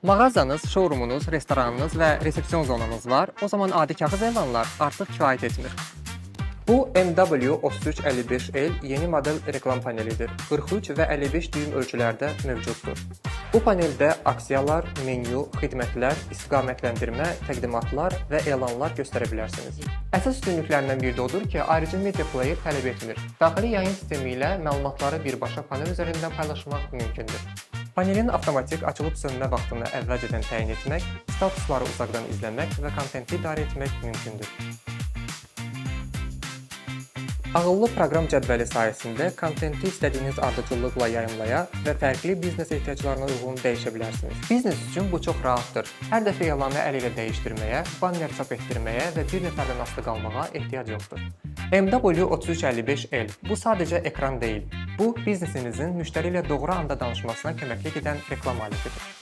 Mağazanız, showroomunuz, restoranınız və resepsiyon zonanız var. O zaman adi kağız elanlar artıq kifayət etmir. Bu MW3355L yeni model reklam panelidir. 43 və 55 düyüm ölçülərdə mövcuddur. Bu paneldə aksiyalar, menyu, xidmətlər, istiqamətləndirmə, təqdimatlar və elanlar göstərə bilərsiniz. Əsas üstünlüklərindən biri də odur ki, ayrıca media player tələb etmir. Daxili yayın sistemi ilə məlumatları birbaşa panel üzərindən paylaşmaq mümkündür. Panelin avtomatik açılıb sönmə vaxtını əvvəlcədən təyin etmək, statusları uzaqdan izləmək və kontenti idarə etmək mümkündür. Ağıllı proqram cədvəli sayəsində kontenti istədiyiniz ardıcıllıqla yayımlaya və fərqli biznes ehtiyaclarına uyğun dəyişə bilərsiniz. Biznes üçün bu çox rahatdır. Hər dəfə elanı əl ilə dəyişdirməyə, banner çap etdirməyə və bir nəfərdən asılı qalmağa ehtiyac yoxdur. MW3355L bu sadəcə ekran deyil. Bu biznesinizin müştəri ilə doğru anda danışmasına köməklik edən reklam aletidir.